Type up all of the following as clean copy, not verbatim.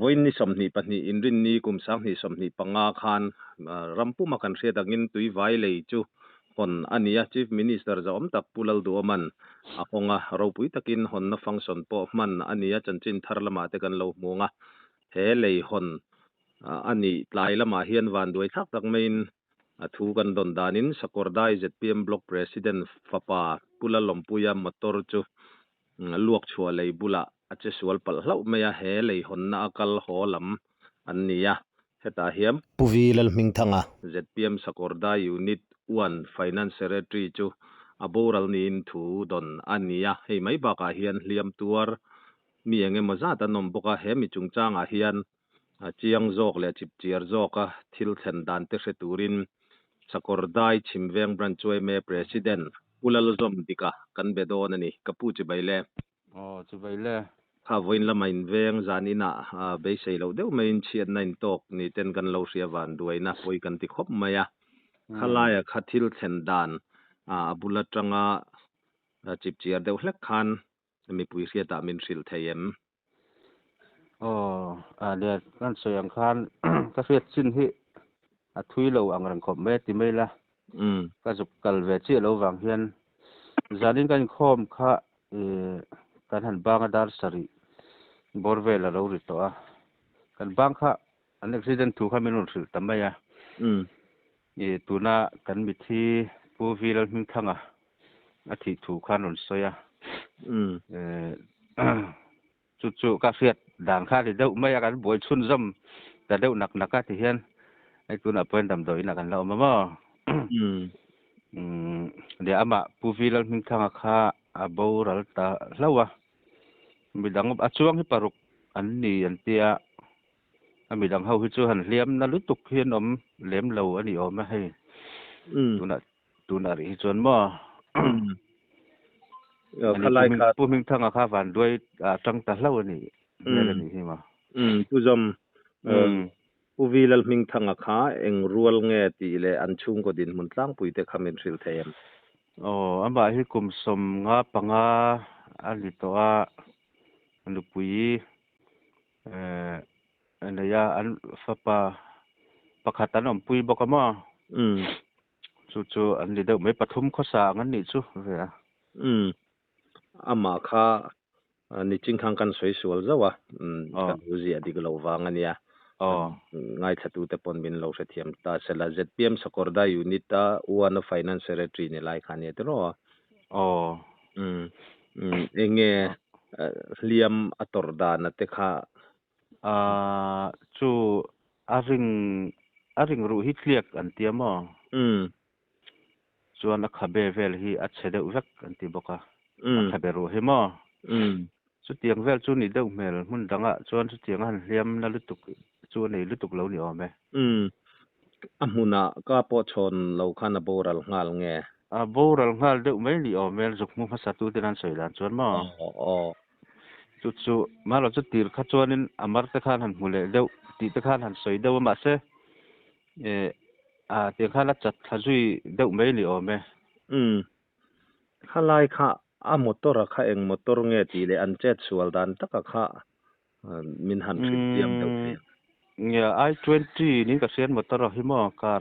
Vawiin ni 22 Inrinni kum 2025 khan ram puma kan hriat angin Tuivai lei chu hawn a ni a, Chief Minister zahawm tak Pu Lalduhawma'n a hawng a, ropui takin hawnna function pawh hman a ni a, chanchin thar lamah te kan lo hmu ang a, he lei hawn a nih tlai lamah hian vanduai thlak tak maiin a thu kan dawn danin Sakawrdai zpm Block President fapa Pu Lalawmpuia motor chu luak chhuah lei bulah a che sual palh hlauh mai a, he lei hawnna a kal haw lam an ni a, hetah hian Pu V Lalhmingthanga. Zpm Sakawrdai Unit One Finance Secretary chu a boral niin thu dawn a ni a, hei mai bakah hian hliam tuar mi eng emaw zat an awm bawk a, he mi chungchangah hian chiang zawk leh chipchiar zawka thil thlen dan te hre turin Sakawrdai Chhimveng Branch yma President Pu Lalzawm Dika kan be dawn a ni. Ka pu chibai le. Aw, chibai le. Kha vawiin lama inveng zan inah beisei loh deuh maiin chhiatna intawk ni ten kan lo hria van duaina pawi kan ti khawp mai a. Khalaia kha thil thlen dan a bul atanga chipchiar deuh hlek khan mipui hriatah min hrilh thei em? Aw, a le kan sawi ang khan ka hriat chin hi a thui lo ang reng khawp mai a ti mai la. Ka zuk kal ve chiah lo vang hian zanin kan inkhawm kha kan han bang a dar sarih bawr vel a lo ri tawh a. Kan bang kha an accident thu kha min rawn hrilh ta mai a. Tuna kan mithi Pu V Lalhmingthanga a thih thu khan rawn sawi a. Chu chu ka hriat dan kha a ni deuh mai a, kan buai chhunzawm ta deuh nak nak a ti hian hei tunah pawhin damdawiin ah kan la awm a maw. Leh amah Pu V Lalhmingthanga kha a boral ta hlauh a, midang a chuang hi paruk an ni an tia. A midang ho hi chu han hliam na lutuk hi an awm lem lo a ni awm a hei. Tunah tunah rih hi chuan maw. Khalai kha Pu Hmingthanga kha vanduai a tang ta hlauh a ni hmel a nih hi maw. Pu Zawm, Pu V Lalhmingthanga kha eng rual nge tih leh an chhungkaw dinhmun tlangpui te kha min hrilh thei em? Aw, amah hi kum 55 a ni tawh a, nupui Nei a, an fapa pakhat an awmpui bawk a maw? Chu chu an ni deuh mai, pathum khawsa ang an nih chu ve a. Amah kha niching khan kan sawi sual zauh a, kan lo ziah dik lo vang a nia. Ngaithlatute pawn min lo hrethiam ta sela. Zpm Sakawrdai Unit a Uana Finance Secretary ni lai kha a nia tiraw? Aw. Eng nge hliam a tawrh dan a te kha? Aaa chu a ring a ring ruh hi tliak an ti a maw? Chuan a khabe vel hi a chhe deuh vek an ti bawk a, a khabe ruh hi maw? Chutiang vel chu ni deuh hmel hmun dangah chuan chutiang a han hliam na lutuk chu a nei lutuk lo ni awm e. A hmunah ka pawh chhawn lo khan a boral nghal nge? A boral nghal deuh mai ni awm e, zuk hmu hmasa tu ten an sawi dan chuan maw? Aw. Chu chu mahlo chu tir kha chuanin a mar te khan han hmu leh deuh tih te khan han sawi deuh a mahse a tiang khan a chat thla zui deuh mai ni awm e. Khalai kha a motor a kha eng motor nge tih leh an chet sual dan taka kha min han hrilh chiang deuh thei ang. Nge i twenty niin ka hriat motor a hi maw car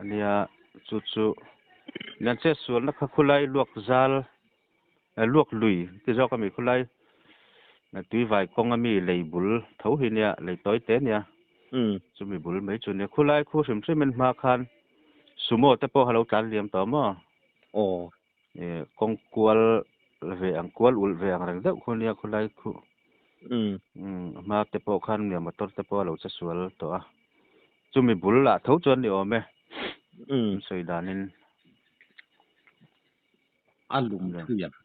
ania chu chu an chet sualna kha khulai luak zal luak lui ti zawk ami khulai tuivai kawng ami lei bul tho hi nia lei tawi te ania chumi bul mai chu nia khulai khu hrim hrim in hma khan sumo te pawh a lo tlan liam tawh maw. Aw. Kawng kual ve ang kual ulh ve ang reng deuh khu nia khulai khu. Hma te pawh khan nia motor te pawh a lo che sual tawh a. Chumi bul lah tho chuan ni awm e. An sawi danin. A lum thui ang.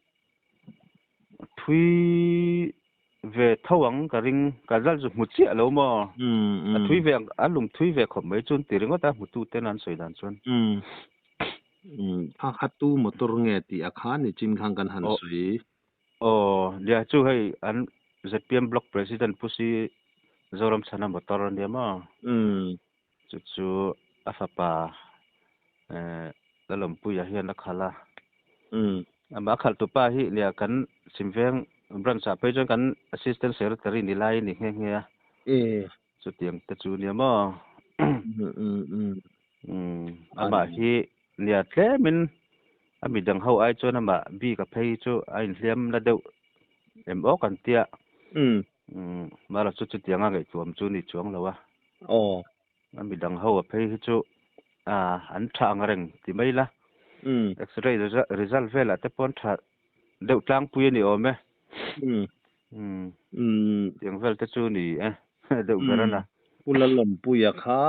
Thui ve tho ang ka ring ka zal chu hmu chiah lo maw a thui ve ang a lum thui ve khawp mai chuan ti ringawt a hmutu ten an sawi dan chuan. Kha kha tu motor nge tih a kha ni chin khan kan han sawi. Aw nia chu hei an zpm block president Pu Si Zoramchhana motor a nia maw. Chu chu a fapa Lalawmpuia hian a khalh a. Amah a khalhtu pa hi nia kan Chhimveng branch ah phei chuan kan assistant secretary ni lai a ni nghe nghe a. E Chutiang te chu nia maw? Um um um. Um amah hi nia tlemin a midang ho ai chuan amah bik a phei chu a inhliam na deuh em aw kan tia. Um. Um mara chu chutianga ngaihtuam chu ni chuang lo a. Aw. A midang ho a phei hi chu a an tha ang reng ti mai la. Um. X-ray result velah te pawh an tha deuh tlangpui a ni awm e. Um. Um. Um. Tiang vel te chu ni e deuh ber a na. Pu Lalawmpuia kha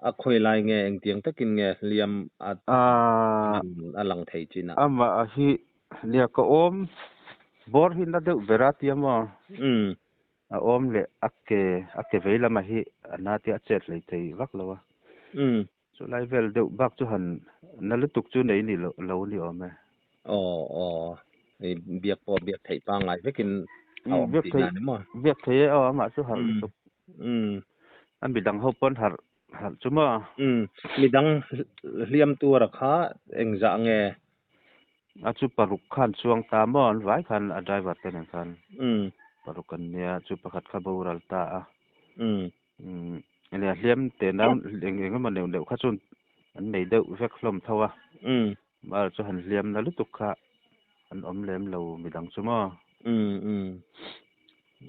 a khawi lai nge engtiang takin nge hliam a a lang thei chin a? Amah hi nia ka awm bawr hi na deuh ber a tia maw? Um. A awm leh a ke a ke vei lamah hi a na tia a chet hlei thei vak lo a. Um. Chu lai vel deuh bak chu han na lutuk chu nei ni lo ni awm e. Aw aw hei biak pawh biak theih pangngai vekin a awm Biak tih theih na ni maw? Biak theih e aw amah chu harh lutuk. Um. A midang ho pawn harh harh chu maw? Um. Midang hliam tura kha engzah nge? A chu paruk khan chuang ta maw an vai khan a driver te nen khan. Um. Paruk an nia chu pakhat kha boral ta a. Um. Um nia hliam te nau eng eng emaw neuh neuh kha chuan an nei deuh vek hlawm tho a. Um. Mar chu han hliam na lutuk kha an awm lem lo midang chu maw? Um um.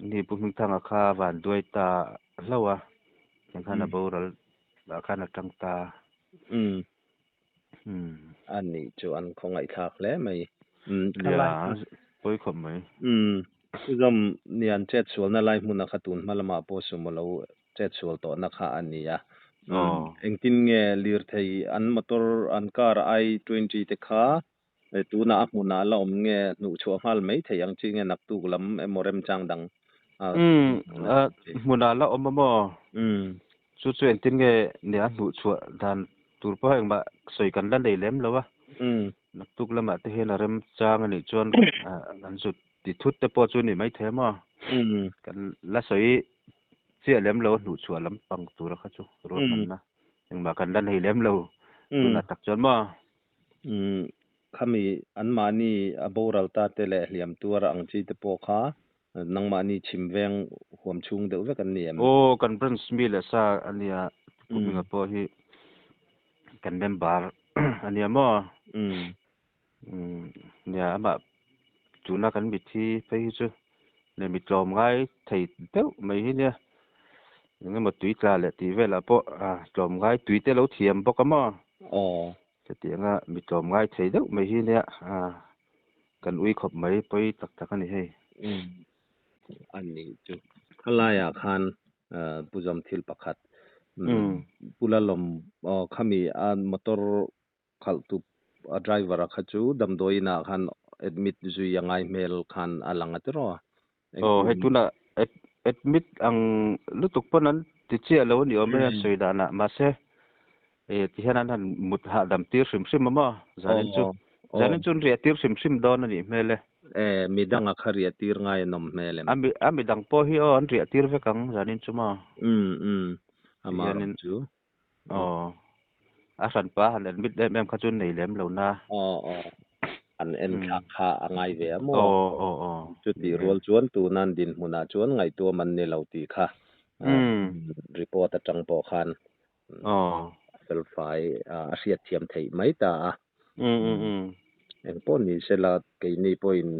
Ni Pu Hmingthanga kha van duai ta hlauh a, tiang khan a boral ah khan a tang ta. Um. Um. A nih chu an khawngaihthlak hle mai. Um Nia, pawi khawp mai. Um. Pu Zawm ni an chet sualna lai hmuna kha tun hma lamah pawh sumo lo chet sual tawhna kha a ni a. Aw. Engtin nge lirthei an motor an car I twenty te kha tunah a hmunah a la awm nge hnuh chhuah nghal mai thei ang chi nge naktuk lam emaw remchang dang a Um hmunah a la awm a maw? Um. Chu chu engtin nge nia a hnuh chhuah dan tur pawh engmah sawi kan la nei lem lo a. Um. Naktuk lamah te hian a remchang a nih chuan an zut ti thut te pawh chu ni maithei a maw? Um. Kan la sawi chiah lem lo a hnuh chhuah lam pang tura kha chu ruahmanna engmah kan la nei lem lo tunah tak chuan maw? Um. Khami anmahni a boral ta te leh hliam tuar ang chi te pawh kha nangmahni chhim veng huam chhung deuh vek an ni em? Aw, kan branch mi leh sa a nia, Pu Hminga pawh hi kan member a nia maw? Um. Um, nia amah tuna kan mithi phei hi chu leh mi tlawm ngai thei deuh mai hi nia. Eng emaw tui tla leh tih velah pawh tlawm ngai tui te lo thiam bawk a maw? Aw. Chutianga mi tlawm ngai thei deuh mai hi nia kan ui khawp mai pawi tak tak a ni hei. Um. A nih chu. Khalaiah khan Pu Zawm thil pakhat Pu Lalawm khami a motor khalh tu a driver a kha chu damdawiin ah khan admit zui a ngai hmel khan a lang a tiraw? Aw hei tunah admit ang lutuk pawn an ti chiah lo a ni awm e a sawi danah mahse tihian an han mut hahdam tir hrim hrim a maw zanin chu zanin chu an riah tir hrim hrim dawn a nih hmel e. E midang a kha riah tir ngai an awm hmel em? A midang pawh hi aw an riah tir vek ang zanin chu maw? Um um amah erawh chu. Aw a hranpa han admit em em kha chu nei lem lo na. Aw aw an en thlak kha a ngai ve a maw? Aw aw aw. Chutih rual chuan tunan dinhmunah chuan ngaihtuam an ni lo tih kha report atang pawh khan Aw. Felfai a hriatthiam theih mai ta a. Um um um. Engpawh ni sela keini pawhin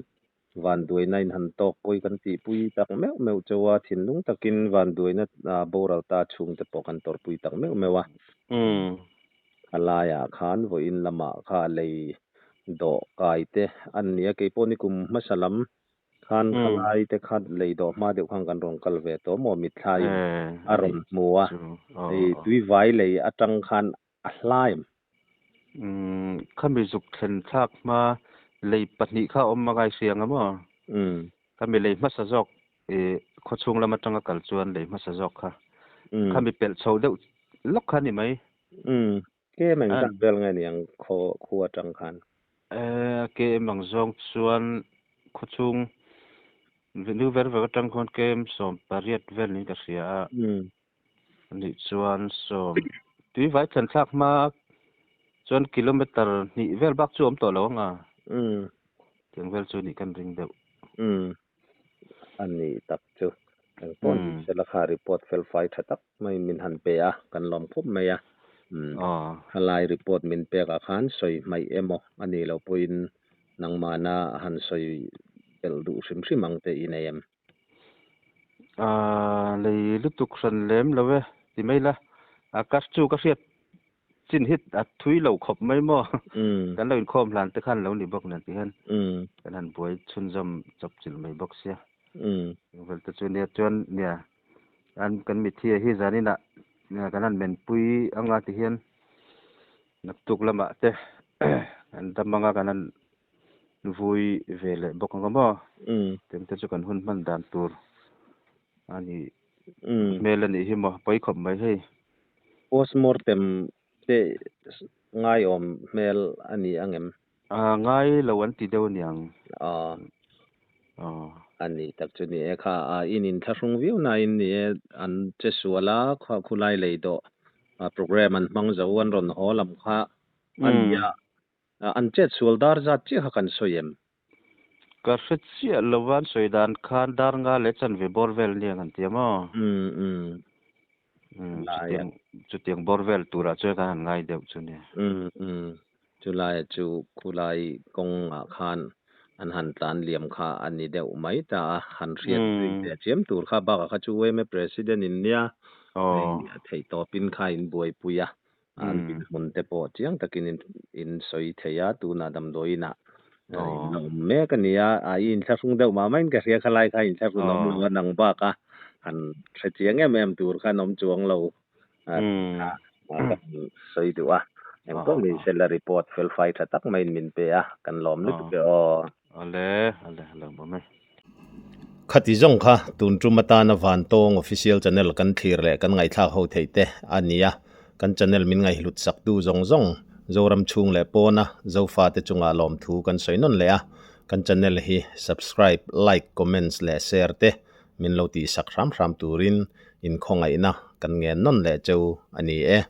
vanduaina in han tawk pawi kan tihpui tak meuh meuh chauh a, thinlung takin vanduaina boral ta chhungte pawh kan tawrhpui tak meuh meuh a. Um. A laiah khan vawiin lamah kha lei dawh kai te an ni a, keipawh ni kum hmasa lam khan khalai te kha lei dawh hma deuh khan kan rawn kal ve tawh maw mitthlaiin a rawn hmu a, hei tuivai lei atang khan a hlai em? Umm khami zuk thlen thlak hma lei pahnih kha a awm a ngaihriang a maw? Umm. Khami lei hmasa zawk i khawchhung lam atanga kal chuan lei hmasa zawk kha khami pelh chho deuh lawk kha a ni mai. Umm kem engzat vel nge niang khaw khu atang khan? E kem ang zawng chuan khawchhung nu ver ver atang khawn kem 18 vel niin ka hria a. Umm. Anih chuan sawm tui vai thlen thlak hma chuan kilometer hnih vel bak chu awm tawh lo ang a. Umm. Tiang vel chu nih kan ring deuh. Umm. A nih tak chu. Engpawh ni sela kha report felfai tha tak maiin min han pe a, kan lawm khawp mai a. Umm khalai report min pekah khan sawi hmaih emaw a nih loh pawhin nangmahna han sawi belh duh hrim hrim ang te i nei em? Aaa lei lutuk hran lem lo e ti mai la, a ka chu ka hriat chin hi a thui lo khawp mai maw? Kan lo inkhawm hlan te khan lo ni bawk nen ti hian kan han buai chhunzawm chawp chilh mai bawk sia. Vel te chu nia chuan nia an kan mithiah hi zaninah kan han menpui anga ti hian naktuk lamah te kan dam anga kan han vui ve leh bawk anga maw? Tiang te chu kan hun hman dan tur a ni hmel a nih hi maw? Pawi khawp mai hei. Postmortem te ngaiawm hmel a ni ang em? A ngai lo an ti deuh aniang. Aw. A ni tak chu ni e kha a in inthlahrung viau nain ni e an che sual a kha khulai lei dawh program an hmang zo an rawn haw lam kha a ni a an chet sual dar zat chiah kha kan sawi em? Ka hre chiah lo va an sawi dan khan dar nga leh chanve bawr vel nia kan ti a maw? Umm umm. Umm chutiang chutiang bawr vel turah chuan kan han ngai deuh chu nia. Umm umm. Chulaia chu khulai kawngah khan an han tlan liam kha a ni deuh mai ta a, han hriat zui ve chiam tur kha bakah kha chu yma President in nia theih tawpin kha in buaipui a, An dinhmun te pawh chiang takin in sawi thei a, tunah damdawiinah in la awm mek a ni a, a i inthlahrung deuh mah maiin ka hria khalai kha inthlahrun awm lo a nang bak a, han hre chiang em em tur khan awm chuang lo tih kha ka han sawi duh a, engpawh ni sela report felfai tha tak maiin min pe a, kan lawm lutuk e aw. Awle, awle, a lo awm e. Khati zawng kha tun tum atana Vantawng Official Channel kan thlir leh kan ngaihthlak ho theih te a ni a, kan channel min ngaihhlut sak tu zawng zawng Zoram chhung leh pawna Zofa te chungah lawmthu kan sawi nawn leh a, kan channel hi subscribe, like, comments leh share te min lo tihsak hram hram turin inkhawngaihna kan ngen nawn leh cheu a ni e.